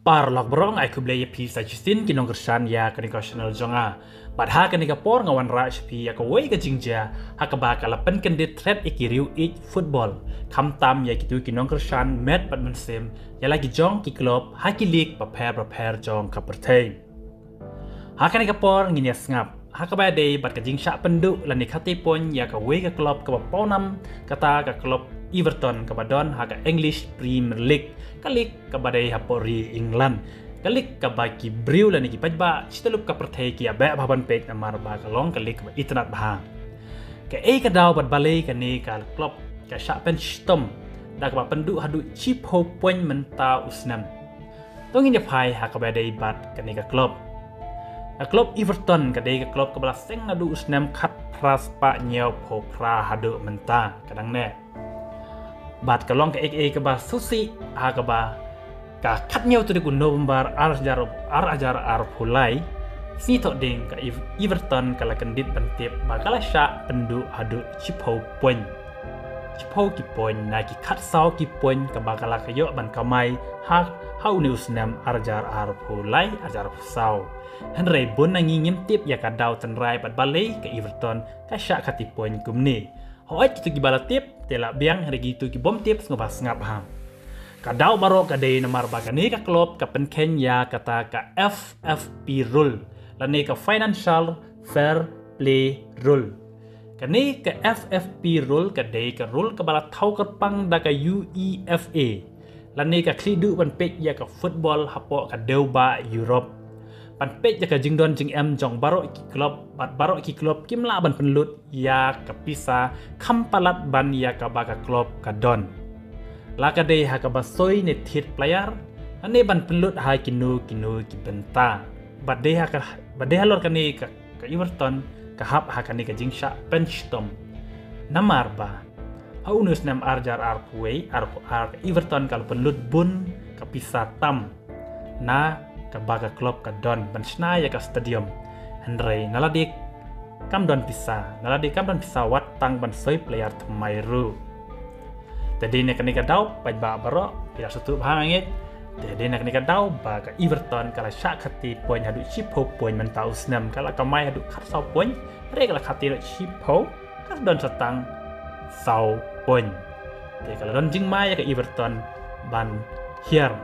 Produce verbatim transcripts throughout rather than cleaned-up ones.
Paralok baroh, nga ai khublei ïa phi sa shisien ki nongkyrshan ïa kane ka channel jong nga. Bad ha kane ka por nga wanrah sha phi ïa kawei ka jingjia ha kaba ka la pynkyndit thret ïa ki riew ïeit football, khamtam ïa kito ki nongkyrshan met bad mynsiem ïa la ki jong ki club ha ki league bapher bapher jong ka pyrthei. Ha kane ka por ngin ïa sngap ha kaba ïadei bad ka jingshah pynduh lane khati point ïa kawei ka club kaba pawnam, kata ka club Everton kaba don ha ka English Premier League, ka league kaba dei hapoh ri England, ka league kaba ki briew lane ki paidbah shityllup ka pyrthei ki ïa beh bha ban peit namar ba ka long ka league kaba itynnad bha. Kaei ka daw bad balei kane ka club ka shah pynshitom da kaba pynduh haduh shiphew point mynta u snem? To ngin ïa phai ha kaba ïadei bad kane ka club. Ka club Everton ka dei ka club kaba la seng naduh u snem khatphra spah hynñiewphew phra haduh mynta, ka dang neh. Bad ka long kaei kaei kaba sngewsih ha kaba ka khathynñiew tarik u November ar hajar, ar hajar arphew lai, sngi Thohdieng ka Ev-, Everton ka la kyndit ban tip ba ka la shah pynduh haduh shiphew point. Shiphew ki point na ki khatsaw ki point kaba ka la ka ïoh ban kamai ha, ha une u snem ar hajar arphew lai, ar hajar arphew saw. Hynrei bun na ngi ngim tip ïa ka daw tynrai bad balei ka Everton ka shah khati point kumne. Hooid, kito kiba la tip te la biang, hynrei kito ki bym tip sngewbha sngap ha. Ka daw baroh ka dei namar ba kane ka club ka pynkheiñ ïa kata ka F F P rule lane ka Financial Fair Play Rule. Kane ka F F P rule ka dei ka rule kaba la thaw kyrpang da ka UEFA lane ka khlieh duh ban peit ïa ka football hapoh ka dewbah Europe, ban peit ïa ka jingdon jingem jong baroh ki club, bad baroh ki club kim lah ban pynlut ïa ka pisa kham palat ban ïa kaba ka club ka don. La ka dei ha kaba soi ne thied player, lane ban pynlut ha kino kino ki bynta. Bad dei ha ka, bad dei halor kane ka, ka Everton ka hap ha kane ka jingshah pynshitom. Namar ba ha une u snem ar hajar arphew wei, arphew ar, ka Everton ka la pynlut bun ka pisa tam na kaba ka club ka don ban shna ïa ka stadium. Hynrei na lade kam don pisa, na lade kam don pisa wat tang ban soi player thymmai ruh. Te dei na kane ka daw, paidbah baroh, phi la sngewthuh bha nga ngeit. Te dei na kane ka daw ba ka Everton ka la shah khati point haduh shiphew point mynta u snem, ka la kamai haduh khatsaw point, hynrei ka la khati haduh shiphew, ka don sa tang saw point. Te ka la don jingma ïa ka Everton ban hiar.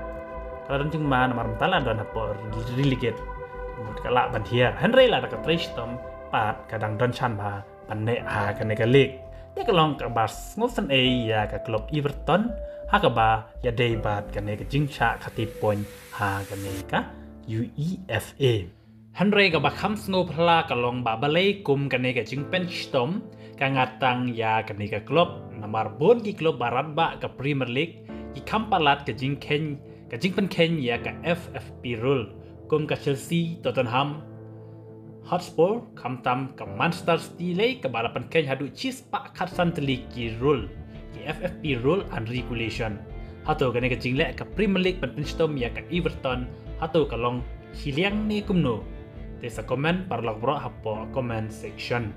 Ka la don jingma namar mynta la don hapoh relegate. Mut ka lah ban hiar. Hynrei lada ka trei shitom pat ka dang don shan bha ban neh ha kane ka league. Te ka long kaba sngewsynei ïa ka club Everton ha kaba ïadei bad kane ka jingshah khati point ha kane ka UEFA. Hynrei kaba kham sngewphylla ka long ba balei kum kane ka jingpynshitom ka ngat tang ïa kane ka club, namar bun ki club ba radbah ka Premier League ki kham palat ka jingkheiñ, ka jingpynkheiñ ïa ka F F P rule, kum ka Chelsea, Tottenham Hotspur, khamtam ka Manchester City lei kaba la pynkheiñ haduh shispah khatsan tylli ki rule, ki F F P rule and regulation. Hato kane ka jingleh ka Premier League ban pynshitom ïa ka Everton, hato ka long shiliang ne kumno? Te sa comment paralok baroh hapoh comment section.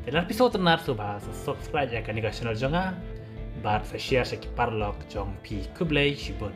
Te lada phi sngewtynnat sngewbha sa subscribe ïa kane ka channel jong nga bad sa share sha ki paralok jong phi. Khublei shibun.